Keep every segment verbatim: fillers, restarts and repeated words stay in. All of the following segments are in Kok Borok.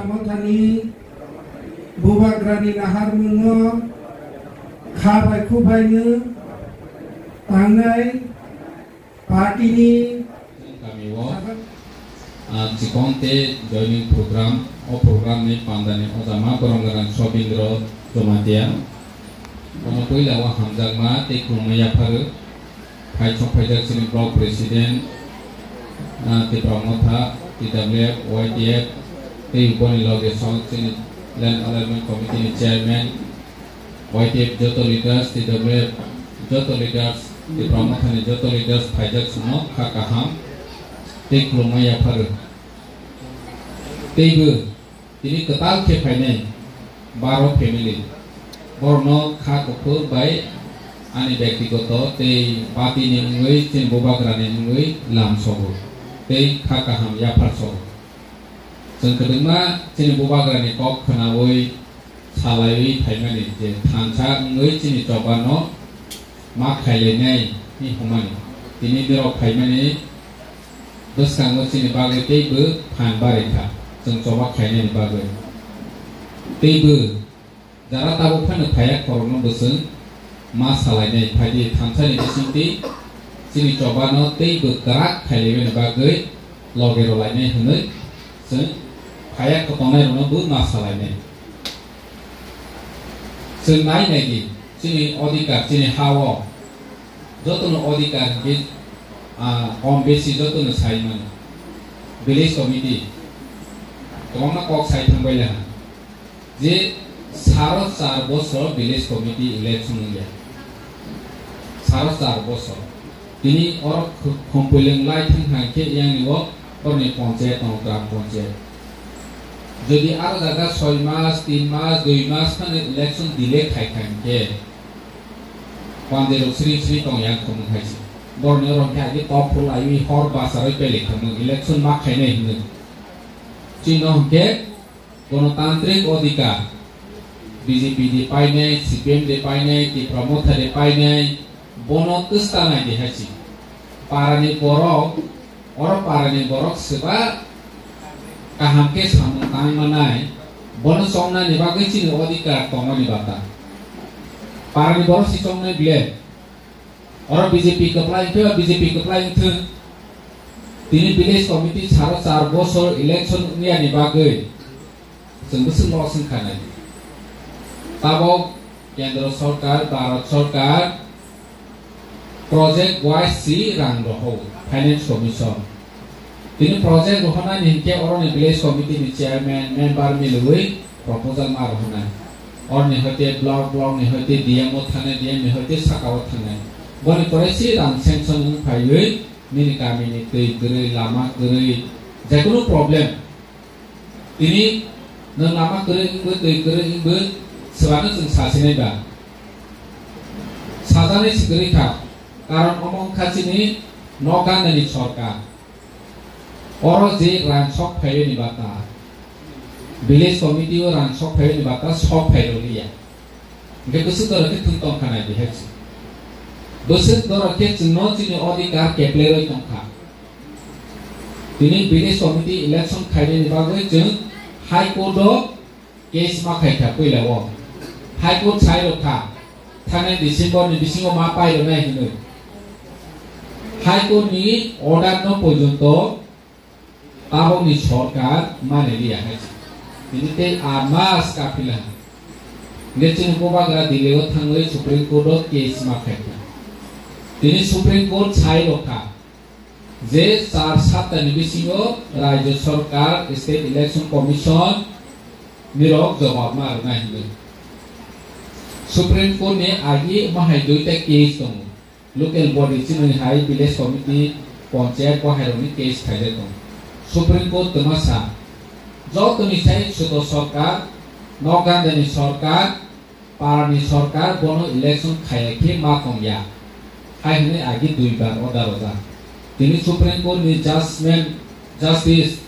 Mothani bubagrani naharmungno kha bai khuk baino tangnai partyni kamio, ah, chikon tei joining program, o program ni pandani ojama borong gwnang Sobindro Jamatia. Bono puila o hamjakma tei khulumma yapharwi. Phaichok phaijak chini block president, ah, Tipra Motha, T W F, Y T F, tei boni loge song chini Land Alignment Committee ni chairman, Y T F joto leaders, T W F joto leaders, Tipra Motha ni joto leaders phaijak chwngno kha kaham tei khulumma yapharwi. Teibo tini kwtal khe phainai baro family. Borokno kha kuphur bai ani byaktigoto tei party ni wngwi chini bubagrani wngwi lam sogo tei kha kaham yaphar sogo. Chwng kwbangma chini bubagrani kok khwnawi salaiwi phaimani je thansa wngwi chini chobano ma khailainai hinwi hwnmani. Tini norok phaimani bwskango chini bagwi teibo phan barwi kha, chwng choba khainani bagwi. Teibo jara tabuk phano phaiya khorokno bo chwng ma salainai, phaidi thansani bisingtwi chini chobano teibo kwrak khailaimani bagwi loge rwlainai hwnwi chwng phaiya kotongnai rokno bo ma salainai. Chwng nai nai di, chini odhikar, chini ha-o jotono odhikar hwnkhe, ah, kom besi jotono sai mano. Village committee kwbangma kok sai thangbai laha je saro char bosor village committee election wngya. Saro char bosor. Tini oro kh-, khumpuilwng lai thang hai khe yang ni o borni panchayat tongo, gram panchayat. Jodi aro jaga soi mas, tin mas, dui mas phano election delay khai khai khe, panjai rok sri sri tong yang khumung hai se. Borni oro khe agi top phul aiwi hor basaroi pele khumung election ma khainai hinwi. Chino hwnkhe Gonotantrik odhikar, B J P de painai, C P M de painai, Tipra Motha de painai, bono twstanai de hai se. Parani borok, oro parani borok swba kaham khe samung tang manai, bono chongnani bagwi chini odhikar tongmani bata. Parani borok si chongnai ble. Oro B J P kwplai wngkhe, B J P kwplai wngthwng. Tini village committee saro char bosor election wngyani bagwi chwng bwswk no swngkha nai. Tabok kendro sorkar, Bharat sorkar project wise si rang rohor, finance commission. Tini project rohornani hinkhe oroni village committee ni chairman, member milwi proposal ma rohornai. Oroni hoite block, block ni hoite D M o thangnai, D M ni hoite saka o thangnai. Boni pore si rang sanction wng phaiwi nini kami ni twi kwrwi, lama kwrwi, jekunu problem. Tini nwng lama kwrwi wngwi, twi kwrwi wngwi swbano chwng sasinai ba? Sajaknai si kwrwi kha, karon omo wngkha chini nok gandani sorkar. Oro je rang sok phaiyani bata, village committee o rang sok phaiyani bata sok phairokliya. Hingke bwswk dorok khe thwng tongkha nai di hai se. Bwswk dorok khe chwngno chini odhikar kepleroi tongkha. Tini village committee election khainani bagwi chwng High Court o case ma khaikha puila o. High Court sai rokha, thangnai December ni bisingo ma pai rwnai hinwi. High Court ni order no porjonto tabokni sorkar mani liya hai se. Tini tei a mas kapila. Hingke chini bubagra Delhi o thangwi Supreme Court o case ma khaikha. Tini Supreme Court sai rokha je char saptani bisingo Rajya Sorkar, State Election Commission nirok jobab ma rwnai hinwi. Supreme Court ni agi mahai duita case tongo. Local body chini hai village committee, panchayat bo hai rokni case khaijak tongo. Supreme Court twma sa, jotoni sai sudo sorkar, nokgandani sorkar, parani sorkar bono election khaiya khe ma tongya. Hai hwnwi agi duibar order rojak. Tini Supreme Court ni judgment, justice,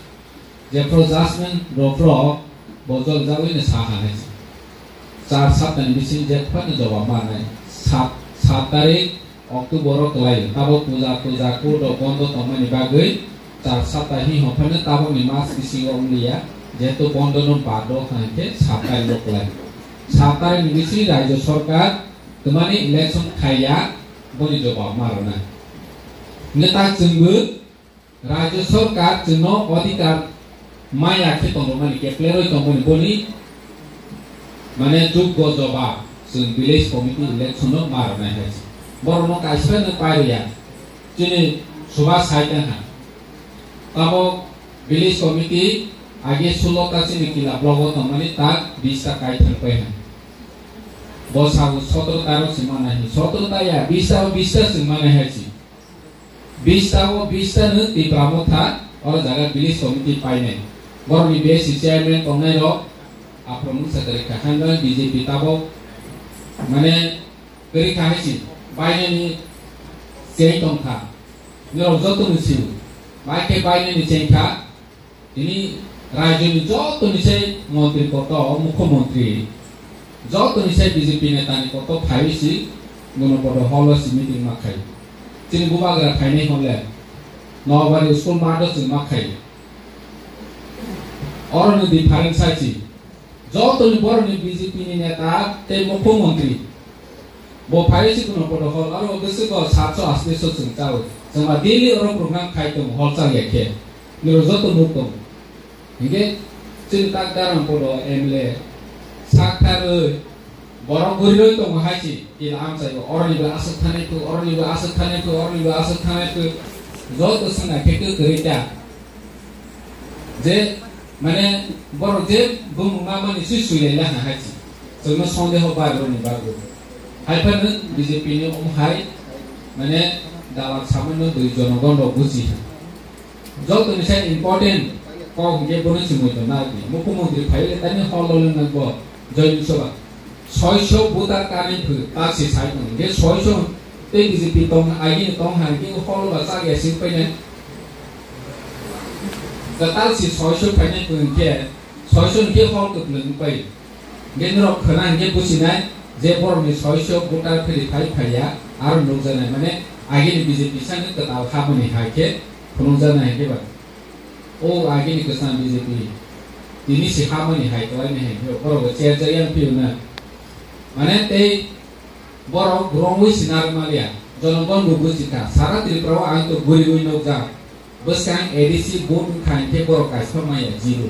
jephru judgment rokphru bo joljawi no sa hanai se. Char saptani bising jephano jobab manai. Sat, sat tarik October o kwlai. Tabok puja, puja court o bondo tongmani bagwi char sapta hi hwnphano tabokni mas bisingo wngliya. Jehetu bondo no bado hwnkhe sat tarikh o kwlai. Sat tarikh ni bisi Rajya Sarkar twmani election khaiya, boni jobab ma rwnai. Hwnkhe ta chwngbo Rajya Sarkar chwngno adhikar maya khe tongmani, kepleroi tongmani, boni mane joggo jobab chwng village committee election no ma rwnai hai se. Borokno kaisa no pai rwya. Chini Subhash sai tang ha. Tabok village committee age sulo ta chini kila block o tongmani ta bis ta kai thang pai ha. Bo sabo sotro ta ro se manai hai. Sotro ta ya, bis ta o bis ta chwng manai hai se. Bis ta o bis ta no Tipra Motha oro jaga village committee painai. Borokni B S C chairman tongnai rok aphuru mungsa kwrwi kha, hwnba B J P tabok mane kwrwi kha hai se, bainani cheng tong kha. Norok joto no sio, bai khe bainani cheng kha. Tini rajyoni joto ni sai montri koto, mukhyamantri, joto ni sai B J P neta ni koto phaiwi si Gunopodo hall o si meeting ma khai. Chini bubagra phainai hwnle Nobari school math o chwng ma khai. Oro ni difference sai si. Joto ni borok ni B J P ni neta tei mukhyamantri. Bo phai si Gunopodo hall, aro bwswk o satso asniso chwng chawi. Chwngma daily oro program khai tongo, hall chak ya khe. Niro joto nuk tongo. Hinkhe chini tak Dharmapur o M L A sak tharwi borok guri rwi tongo hai si. Kila amchai bo oroni bo aswk thanai phu, oroni bo aswk thanai phu, oroni bo aswk thanai phu. Joto swngna khe kwrwi ta. Je, mane, borok je bumung ma mani swi swi lai laha hai si. Chwngno sondeho bai roni bagwi. Hai phano B J P ni omo hai, mane, dalak samano dui jonogon rok buji ha. Joto ni sai important kok hingke bono si moito na di. Mukhyamantri phai le tani hol lo nang bo join soba. Soiso voter card ni phu, ta si sai tong. Hingke soiso tei B J P tong, agini tong hai, hingke hol ba chak ya sing pai nai. Kwtal si soiso phainai phu hingke, soiso hingke hol kwplwng pai. Hingke norok khwna hingke businai je borokni soiso voter phiri phai phaiya, aro nukjaknai, mane, agini B J P sani kwtal habani hai khe phunukjaknai hingke ba. O agini kwcham B J P tini si hamani hai kwlaini hai khe borok bo cherjak yang phiyo na. Mane tei borok wrongwi sinar maliya. Jonogon bo buji kha. Sara Tripura o ang to guriwi nukjak. Bwskang A D C vote wngkha hinkhe borok kaisa maya zero.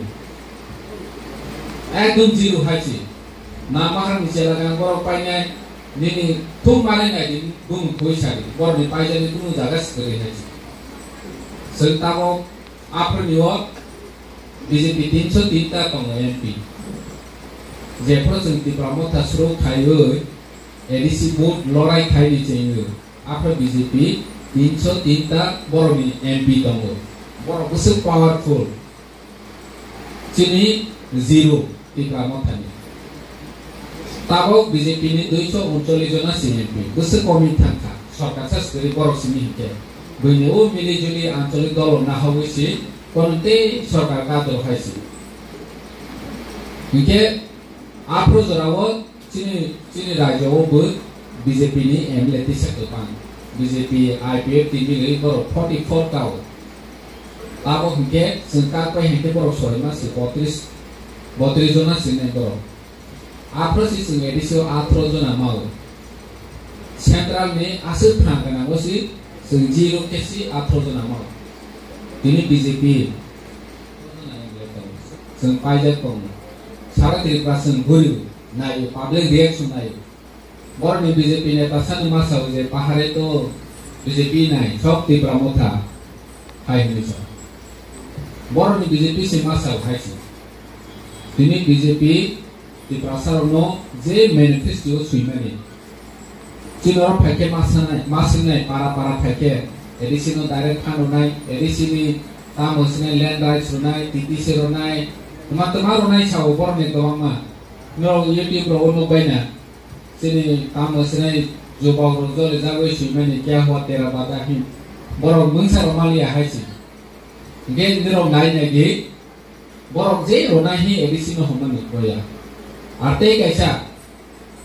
Ekdom zero hai si. Na maharni chela gang borok painai nini thum manai nai di bumung khui sadi. Borokni paijani kunu jaga swkali hai si. Chwng tabok Aphuruni o B J P tinso tinta tongo M P. Jephuru chwng Tipra Motha suru khaiwi A D C vote lorai khaini chengwi, aphuru B J P tinso tinta borokni M P tongo. Borok bwswk powerful. Chini zero. Tipra Mothani. Tabok B J P ni duiso uncholish jona C M P, bwswk komwi thangkha, sorkar sa swkari borok simi hinkhe. Buini o mili juli ancholik dolo nahogwi si, kono tei sorkar kadro hai si. Hinkhe aphuru jorao chini, chini rajyo o bo B J P ni M L A tisa kwbang. B J P I P F T mili borok forty four kao. Abo hinkhe chwng kak pai hinkhe borok soi ma si botris, botris jona sinai borok. Aphuru si chwng A D C o athro jona mao. Central ni aswk phrang gwnango si chwng zero khe si athro jona mao. Tini B J P chwng paijak tongo. Sara Tripura chwng guriu naio, public reaction naio. Borokni B J P neta sani masa o je pahare to B J P nai sok Tipra Motha hai hwnwi sa. Borokni B J P se masa o hai se. Tini B J P Tiprasa rokno je manifesto o swimani. Chini oro phaikhe masanai, masingnai para para phaikhe A D C no direct phan rwnai, A D C ni tamo sinai land rights rwnai, T T C rwnai, tma tma rwnai sao borokni kwbangma. Norok YouTube rogo nukbaina. Chini tamo sinai jubok rok joli jagoi swimani kya hua tera bada hin. Borok mungsa rok maliya hai si. Hinkhe norok nai nai di, borok je rwnai hi A D C no hwnmani boya. Ar tei kaisa,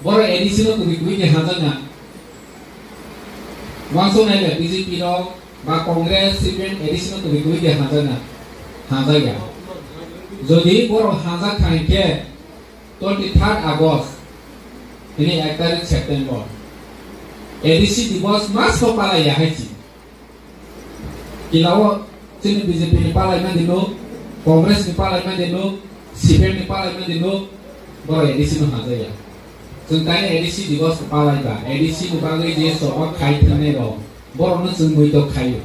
borok A D C no kwrwi kwrwi de hajakna. Wansuk nai le B J P rok ba Congress, C P M, A D C no kwrwi kwrwi de hajakna. Hajakya. Jodi borok hajak thang khe twenty third August, tini ek tarik September, A D C Divas mas bo palai ya hai si. Kilao chini B J P ni palai mani no, Congress ni palai mani no, C P M ni palai mani no, borok A D C no hajaya. Chwng tani A D C Divas palai ba, A D C ni bagwi je choba khai thangni rok, borok no chwng mui to khaio.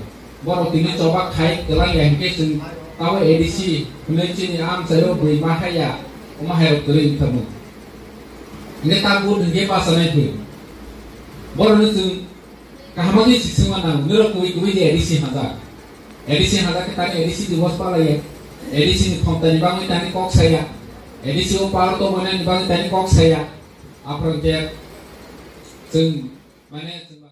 Borok tini choba khai kwlai ya hinkhe chwng tabo A D C hwnwi chini amchaio bui ma haya, omo hai rok kwrwi wngkha mung. Hinkhe ta vote hinkhe bachanai thwi. Borok no chwng kaham khe sisingma nango, norok kubui kubui di A D C hajak. A D C hajak khe tani A D C Divas palaiya. A D C ni khomtai ni bagwi tani kok saya. A D C o power to mane ni bagwi tani kok saya. Aphuru je chwng mane chwng